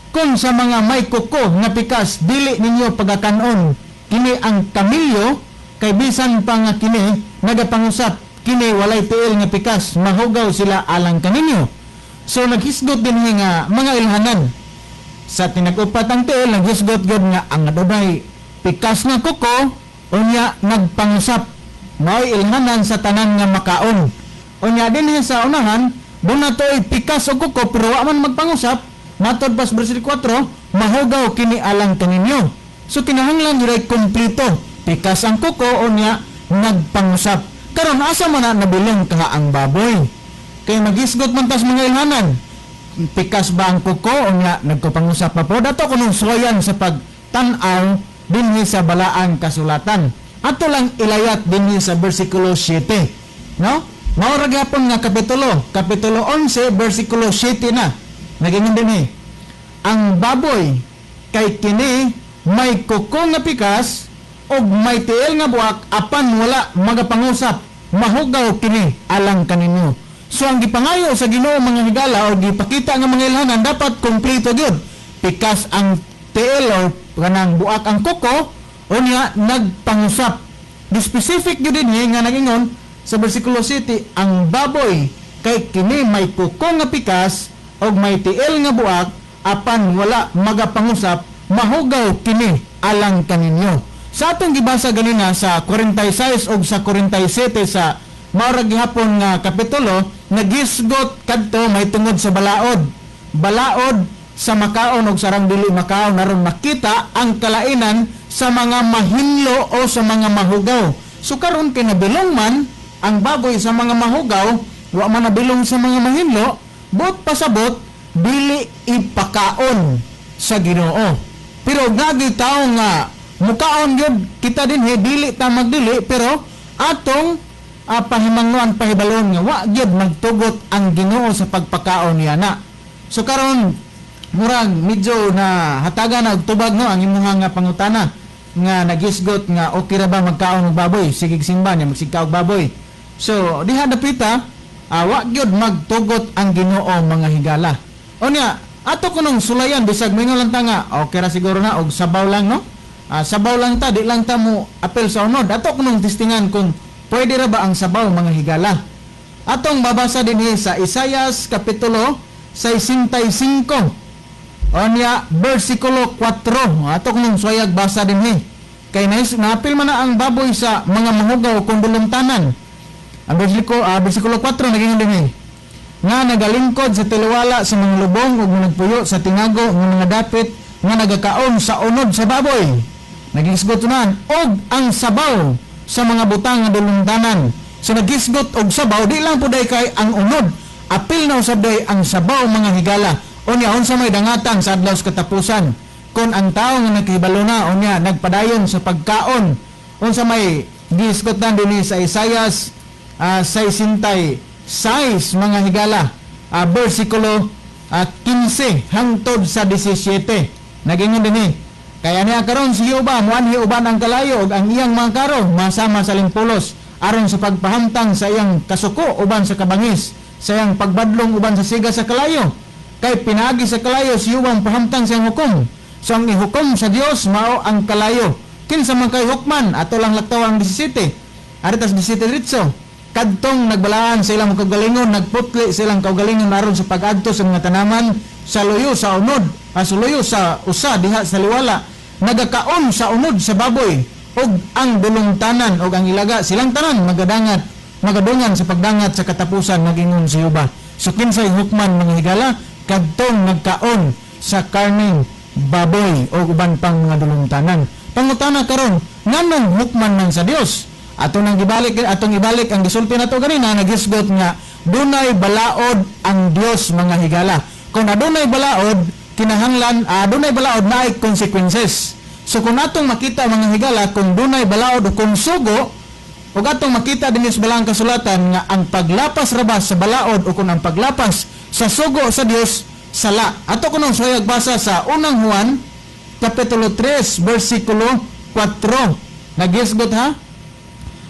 kung sa mga may kuko nga pikas, dili ninyo pagakanon. Kini ang kamilyo, kay bisan pa nga kini nagapangusap, kini walay tiil nga pikas, mahugaw sila alang kaninyo." So naghisgot dinhi nga mga ilhanan. Sa tinag-upat ang tiil, naghisgot gyud nga ang adunay pikas nga kuko, unya nagpangusap, mao'y ilhanan sa tanan nga makaon. Unya dinhi sa unahan, duna to'y pikas og kuko pero wa man magpangusap, matod pas bersikulo 4, mahugaw kini alang kaninyo. So kinahanglan gyud ay kompleto. Pikas ang kuko, unya nagpangusap. Karon asa man na nabiling kaha ang baboy? Kay magisgot man tas mga ilhanan. Pikas ba ang kuko, unya nagkapangusap pa po? Dato kunong suwayan sa pagtan-aw dinhi sa balaang kasulatan. Ato lang ilayat dinhi sa bersikulo 7. No? Mao ra gyapon nga kapitulo, kapitulo 11 bersikulo 7 na. Nagingon dinhi. Ang baboy kay kini may kuko nga pikas ug may tiil nga buak apan wala magapangusap, mahugaw kini alang kaninyo. So ang gipangayo sa Ginoo, mga higala, o gipakita nga mga ilhanan, dapat kompleto gyud. Pikas ang tiil o kanang buak ang kuko, unya nagpangusap. Di specific gyud dinhi nga nagingon sa versikulo 7, ang baboy kay kini may kuko nga pikas og may tiil nga buak apan wala magapangusap, mahugaw kini alang kaninyo. Sa atong gibasa ganina sa 46 og sa 47 sa mao ra gihapon nga kapitulo, nagisgot kadto may tungod sa balaod. Balaod sa makaon og sarang dili makaon, aron makita ang kalainan sa mga mahinlo o sa mga mahugaw. So karon kay nabilong man ang baboy sa mga mahugaw, wa man nabilong sa mga mahinlo, buot pasabot dili ipakaon sa Ginoo. Pero ngagi tao nga mukaon gyud kita dinhi, dili ta magdili, pero atong pahimangnoan, pahibalon nga wa gyud magtugot ang Ginoo sa pagpakaon niya na. So karon murag medyo na hatagan na og tubag, no, ang imuha nga pangutana nga nagisgot nga okay ra ba magkaon og baboy, sige simba niya magsigka og baboy. So diha dapita wa gyud magtugot ang Ginoo, mga higala. Unya ato kunong sulayan, bisag moingon lang ta nga okay ra siguro na og sabaw lang, no? Sabaw lang ta, di lang ta mo apel sa unod. Ato kunong testingan kung pwede ra ba ang sabaw, mga higala. Atong babasa dinhi sa Isayas kapitulo 65. Onya versikulo 4. Ato kunong suwayag basa dinhi. Kay naapil man na ang baboy sa mga mahugaw kung dulumtanan. Ang versikulo 4 naging dinhi. Nga nagalingkod sa tiliwala sa mga lubong ug nagpuyo sa tinago nga mga dapit, nga nagakaon sa unod sa baboy. Nagisgot nan og ang sabaw sa mga butang nga dulungdanan. So nagisgot og sabaw, di lang puday kay ang unod. Apil na usab day ang sabaw, mga higala. Unya unsa may dangatan sa adlaw sa katapusan kon ang tao nga nakahibalo na unya nagpadayon sa pagkaon? Unsa may gisgotan dinhi sa Isayas 66, mga higala, versikulo 15 hangtod sa 17? Nagingon dinhi, kaya niya karon si Jehova muanhi uban ang kalayo ug ang iyang mga karo masama sa limpulos aron sa pagpahamtang sa iyang kasuko uban sa kabangis, sa iyang pagbadlong uban sa siga sa kalayo. Kay pinaagi sa kalayo si Jehova ang pahamtang sa iyang hukom. So ang ihukom sa Dios mao ang kalayo. Kinsa man kay hukman? Ato lang laktaw ang 17. Aritas 17 diretso. Kadtong nagbalaan sa ilang kaugalingon, nagputli sa ilang kaugalingon aron sa pag-adto sa mga tanaman sa luyo sa unod, sa luyo sa usa diha sa liwala, nagakaon sa unod sa baboy ug ang dulungtanan ug ang ilaga, silang tanan magadangat, magadungan sa pagdangat sa katapusan, nagingon si Jehova. So kinsay hukman, mga higala? Kadtong nagkaon sa karning baboy o uban pang mga dulungtanan. Pangutana karon, nganong hukman man sa Dios? Ato nang gibalik, atong ibalik ang gisulti nato ganina, nagisgot nga dunay balaod ang Dios, mga higala. Kung adunay balaod, kinahanglan adunay balaod naay consequences. So kung atong makita, mga higala, kung dunay balaod o kung sugo, ug atong makita dinhi sa balang kasulatan nga ang paglapas ra ba sa balaod o kung ang paglapas sa sugo sa Dios, sala. Ato kunong suwayag basa sa Unang Juan kapitulo 3 versikulo 4. Nagisgot ha,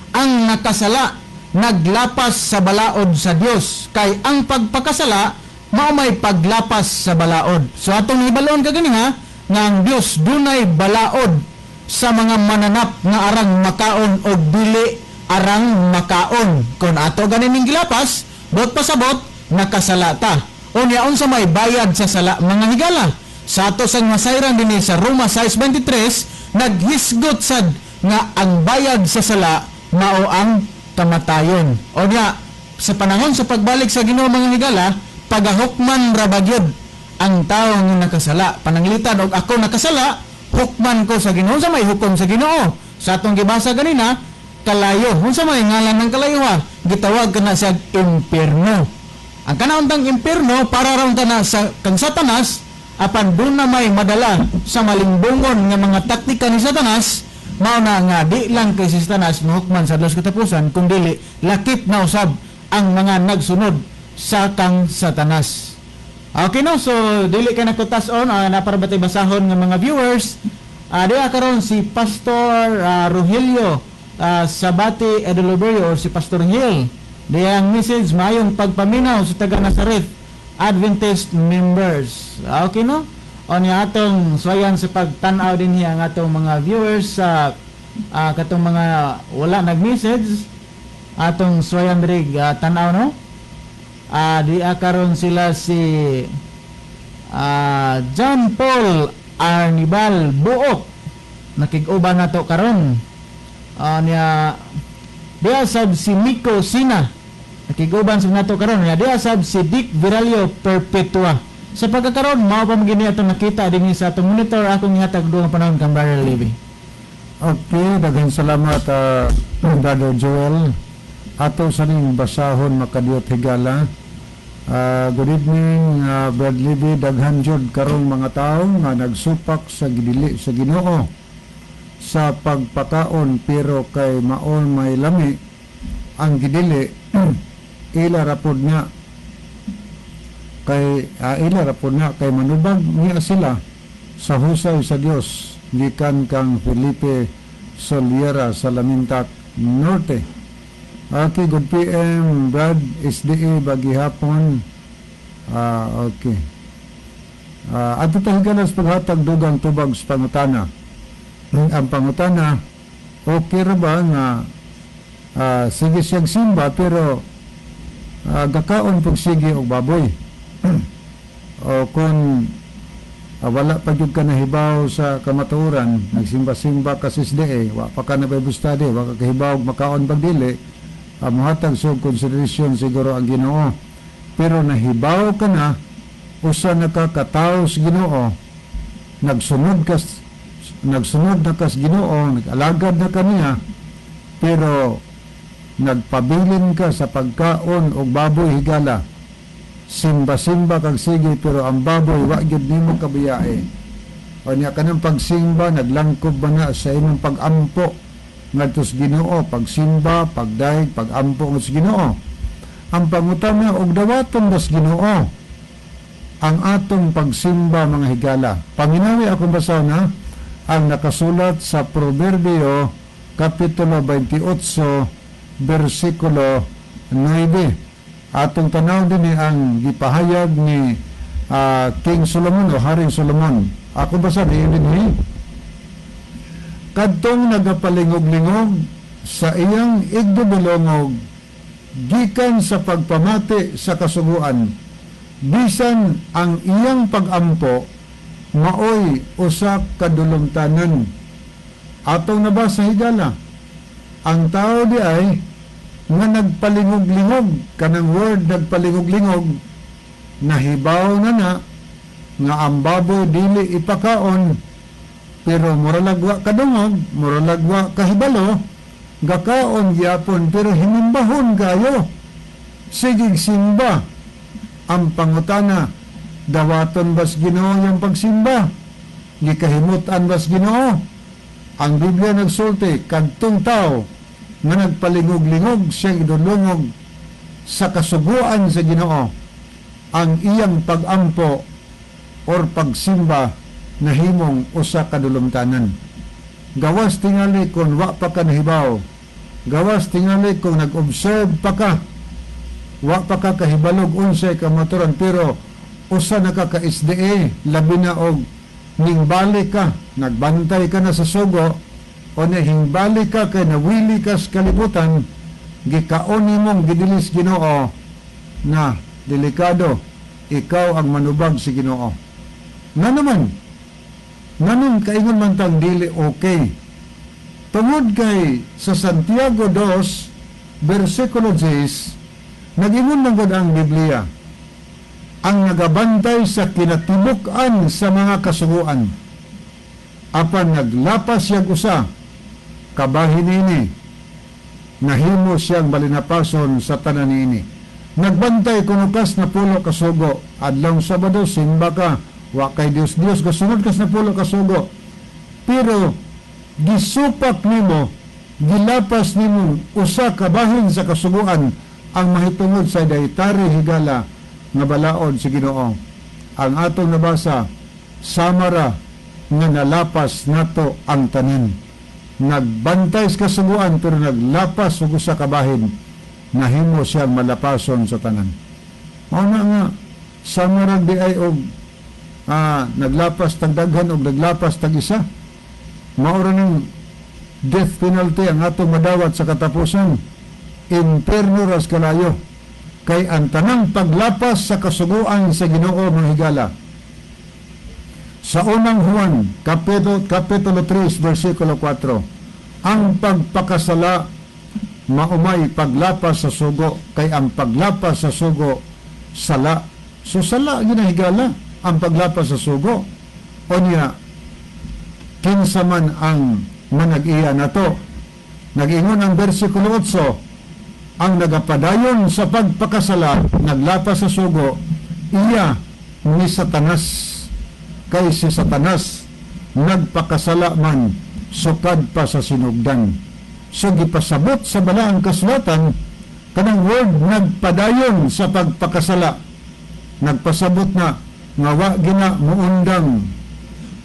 ang nakasala naglapas sa balaod sa Dios, kay ang pagpakasala mao may paglapas sa balaod. So atong hibalon kagani ha nga ang Dios dunay balaod sa mga mananap nga arang makaon o dili arang makaon. Kung ato ganin gilapas, bot pasabot nakasala ta. Unya unsa may bayad sa sala, mga higala? Sa ato sang masayran dinhi sa Roma 6:23, naghisgot sad nga ang bayad sa sala mao ang kamatayon. Unya sa panahon sa pagbalik sa Ginoo, mga higala, pagahukman ra ba gyud ang tawo nga nakasala? Pananglitan og ako nakasala, hukman ko sa Ginoo. Unsa may hukom sa Ginoo? Sa atong gibasa ganina, kalayo. Unsa may ngalan ng kalayo ha? Gitawag kana siya impierno. Ang kanauntang impierno para ra unta na sa kang Satanas, apan doon na may madala sa malimbungon nga mga taktika ni Satanas. Mao na nga di lang kay si Satanas mahukman sa adlaw sa katapusan, kung dili lakip na usab ang mga nagsunod sa kang Satanas. Okay no, so dili ka na on, naa pa ba tay basahon nga mga viewers? Diya karon si Pastor Rogelio Sabati Edoloberio or si Pastor Hill. Diya ang message, "Mayong pagpaminaw sa taga Nazareth Adventist members." Okay no? O niya atong swayan sa pagtan-aw din ang atong mga viewers sa katong mga wala nag-message, atong swayan diri tan-aw no. Di karon sila si John Paul Arnibal Buok, nakig-uban nato karon. Niya diya sab si Miko Sina, nakig-uban sa nato karon. Niya diya sab si Dick Viralio Perpetua. Sa pagkakaroon, mao pa man gini atong nakita dinhi sa atong monitor. Akong ihatag dugang panahon kang Brother Levy. Okay, daghang salamat, Brother Joel. Ato sa ning basahon, makadiyot higala. Good evening, Brad Libby. Daghan jud karong mga tao nga nagsupak sa gidili sa Ginoo sa pagpakaon, pero kay maon may lami ang gidili, ila rapod nga kay ila rapod nga kay manubag niya sila sa husay sa Dios, gikan kang Felipe Soliera sa Lamintak Norte. Okay, good PM, Brad SDA bagihapon. Okay. Ato tayo sa paghatag dugang tubag sa pangutana. Ang pangutana, okay ra ba nga sige siyang simba pero gakaon pag sige og baboy? O kung wala pa gyud ka nahibaw sa kamatuoran, nagsimba-simba ka sa SDA, wa pa ka na Bible study, wa ka kahibaw og makaon pag dili, muhatag so consideration siguro ang Ginoo. Pero nahibaw ka na, usa na ka katawo sa Ginoo, nagsunod na ka sa Ginoo, nag-alagad na kaniya, pero nagpabilin ka sa pagkaon og baboy higala. Simba-simba kag sige pero ang baboy wa gyud nimo kabiyae. O niya kanang pagsimba naglangkob ba na sa imong pag-ampo ngadto sa Ginoo, pagsimba, pagdayeg, pag-ampo ngadto sa Ginoo? Ang pangutana, og dawaton ba sa Ginoo ang atong pagsimba, mga higala? Paminawi, akong basahon na ang nakasulat sa Proverbio Kapitulo 28 versikulo 9. Atong tanaw din ang gipahayag ni King Solomon o Haring Solomon. Ako basa ni dinhi. "Kadtong nagapalingog-lingog sa iyang igdudulongog gikan sa pagpamati sa kasuguan, bisan ang iyang pagampo maoy usa ka dulumtanan." Atong nabasa higala, ang tao di ay nga nagpalingog-lingog, kanang word nagpalingog-lingog, nahibaw na na nga ang baboy dili ipakaon, pero muralag wa kadungog, muralag wa kahibalo, gakaon gyapon pero hinimbahon kayo. Sigig simba. Ang pangutana, dawaton bas Ginoo yung pagsimba? Gikahimut-an bas Ginoo? Ang Biblia nagsulti, kadtong tao nga nagpalingog-lingog siyang idulungog sa kasuguan sa Ginoo, ang iyang pagampo or pagsimba nahimong usa ka dulumtanan. Gawas tingali kung wa pa ka nahibaw, gawas tingali kung nag-observe pa ka, wa pa ka kahibalog unsay kamaturan, pero usa na ka ka SDA, labi na og ningbalik ka, nagbantay ka na sa sugo, o nahingbalik ka kay nawili ka sa kalibutan, gikaon nimong gidilis Ginoo na delikado, ikaw ang manubag si Ginoo. Nga naman, nganong kaingon man tang dili okay? Tungod kay sa Santiago 2, versikulo 10, nag-ingon man gud ang Biblia, ang nagabantay sa kinatibuk-an sa mga kasuguan, apan naglapas siyang usa, kabahin nini, nahimo siyang balinapason sa tanan niini. Nagbantay kuno kas 10 kasugo, adlaw Sabado simba ka, wa kay Dios Dios, gasunod kas 10 kasugo. Pero gisupak nimo, gilapas nimo usa ka bahin sa kasuguan ang mahitungod sa dietary higala nga balaod sa Ginoo. Ang atong nabasa, samara nga nalapas nato ang tanan. Nagbantay sa kasuguan pero naglapas og usa ka bahin, nahimo siyang malapason sa tanan. Mao na nga sama di ay og naglapas tag daghan og naglapas tag isa. Mao ra ning death penalty ang atong madawat sa katapusan. Imperno ras kalayo. Kay ang tanang paglapas sa kasuguan sa Ginoo, mga higala. Sa Unang Juan, kapitulo 3, versikulo 4, ang pagpakasala maumay paglapas sa sugo, kay ang paglapas sa sugo sala. So sala ginahigala ang paglapas sa sugo. O niya, kinsa man ang manag-iya nato? Nag-ingon ang versikulo 8, ang nagapadayon sa pagpakasala, naglapas sa sugo, iya ni Satanas. Kay si Satanas nagpakasala man sukad pa sa sinugdan. So gipasabot sa Balaang Kasulatan kanang word "nagpadayon sa pagpakasala". Nagpasabot na nga wa gina muundang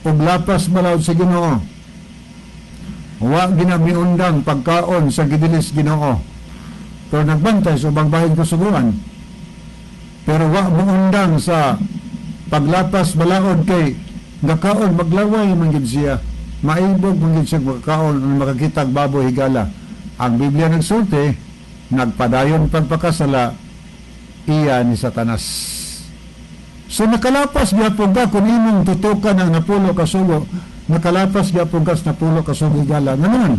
og lapas balaod sa Ginoo. Wa gina miundang pagkaon sa gidilis Ginoo. Pero nagbantay sa ubang bahin kasuguan. Pero wa muundang sa paglapas balaod kay nakaon maglaway man gid siya. Maibog man gid siya makakaon ang makakitag baboy, higala. Ang Biblia nagsulti, nagpadayon pagpakasala, iya ni Satanas. So nakalapas gyapon ka kung imong tutukan ang 10 ka sugo, nakalapas gyapon ka sa 10 ka sugo, higala. Nganon,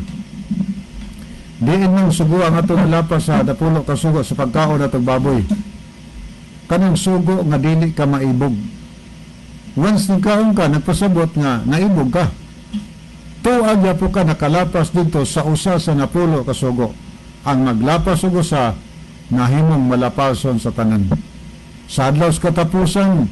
diin mong sugo ang atong nalapas sa 10 ka sugo sa pagkaon atong baboy? Kanang sugo nga dili ka maibog. Once nagkaon ka, nagpasabot nga naibog ka. Tuag po ka nakalapas dito sa usa sa 10 ka sugo. Ang maglapas og usa, nahimong malapason sa tanan. Sa adlaw sa katapusan,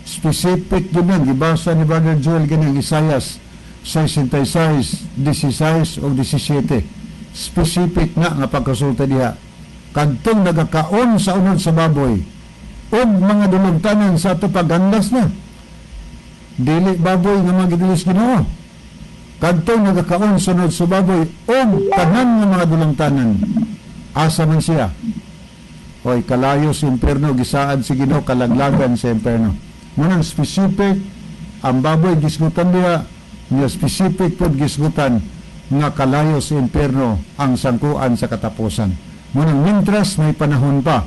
specific din yan, gibasa ni Brother Joel ganing Isayas 66, 16 o 17. Specific na nga pagkasulti diha. Kadtong nagakaon sa unod sa baboy ug mga dulungtanan sa ato paggandas na. Dili baboy nga mga gidilis Ginoo. Kadtong nagakaon sa unod sa baboy ug tanan nga mga dulungtanan. Asa man siya? Oy, kalayo sa imperno, gisaad si Ginoo kalaglagan sa imperno. Munang specific ang baboy gisgutan diha, niya specific pod gisgutan nga kalayo sa imperno ang sangkuan sa katapusan. Munang mintras may panahon pa,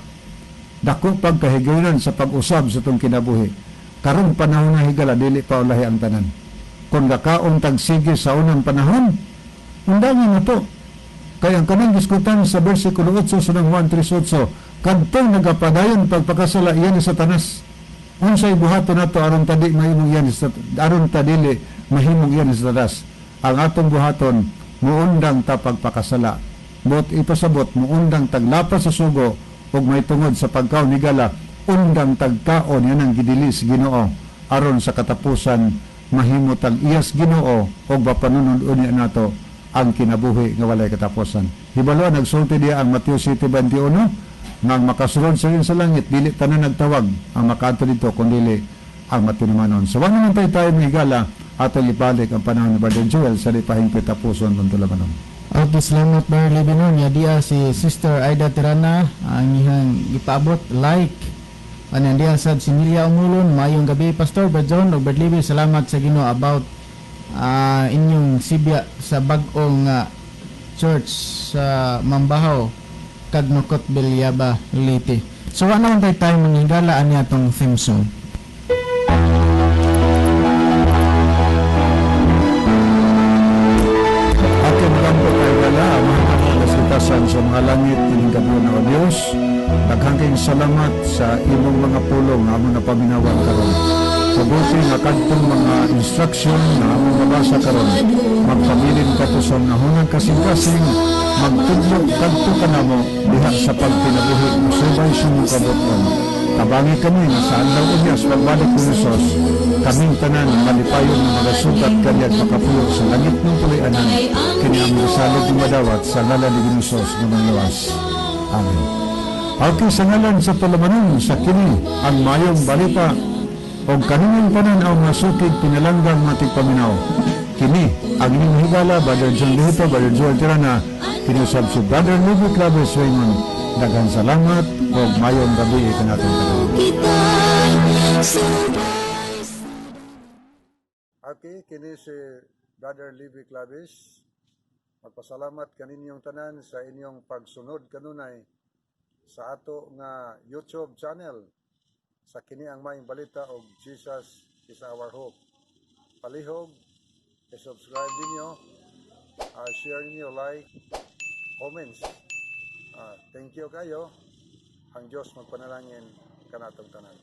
dako pagkahigayonan sa pag-usab sa itong kinabuhi. Karong panahon na, higala, dili pa ulahi ang tanan. Kung gakaon tagsige sa unang panahon, undangin na to. Kaya ang kanang gisgutan sa versikulo 8 sa Juan 3.8, kadtong nagapadayon pagpakasala, iyan ni Satanas. Unsay buhaton nato aron tadi mahimong iyan ni aron tadili mahimong iyan ni Satanas? Ang atong buhaton, muundang ta pagpakasala. Bot ipasabot, muundang taglapas sa sugo ug may tungod sa pagkaon, higala, undang tagkaon yan ang gidilis Ginoo aron sa katapusan mahimo tag iyas Ginoo ug mapanunod unya nato ang kinabuhi nga walay katapusan. Hibalo nagsulti diya ang Mateo 7:21 nga ang makasulod sa sa langit dili tanan nagtawag ang makaadto dito kundi ang matinumanon. So wala naman tayo tayo, mga higala, atong ibalik ang panahon ni Brother Joel sa di pahingpit tapuson ng tulamanon. Okay, salamat, Brother Levinon. Ya diya si Sister Aida Tirana ang iyang gipaabot like. Ano diya sad si Milia Umulon, "Mayong gabi, Pastor Brad John ug Brad Levi, salamat sa Ginoo about inyong sibya sa bag-ong church sa Mambahaw, Kagnukot, Villaba, Leyte." So wa naman tayo tayo mga higala, ani atong theme song. Aking kampo kay wala, mga kalasitasan sa mga langit, ining gabi na o Diyos. Daghang kayong salamat sa imong mga pulong nga among napaminawan karon. Pabuti nga kadtong mga instruction na among mabasa karon, magpabilin kato sa mga hunang kasing-kasing, magtudlo kadto kanamo diha sa pagkinabuhi subay sa imong kabut-on. Tabangi kami nga sa adlaw unya sa pagbalik ni Jesus, kaming tanan malipayon nga magasukat kaniyag makapuyo sa langit ng puloy-anan. Kini ang salig ng madawat sa ngalan ni Jesus nga manglawas. Amen. Okay, sa ngalan sa tulumanon sa kini ang mayong balita Og kaninyong tanan ang mga sukig pinalanggang mga tigpaminaw. Kini ang inyong higala, Brother John Lihito, Brother Joel Tirana, kinusab si Brother Levi Claves Raymond. Daghan salamat og mayong gabi kanatong tanan. Kita sa Okay, kini si Brother Levi Claves. Magpasalamat kaninyong tanan sa inyong pagsunod kanunay sa ato nga YouTube channel sa Kini ang Maayong Balita og Jesus is Our Hope. Palihog, i-subscribe ninyo, share ninyo, like, comments. Thank you kayo. Ang Diyos magpanalangin kanatong tanan.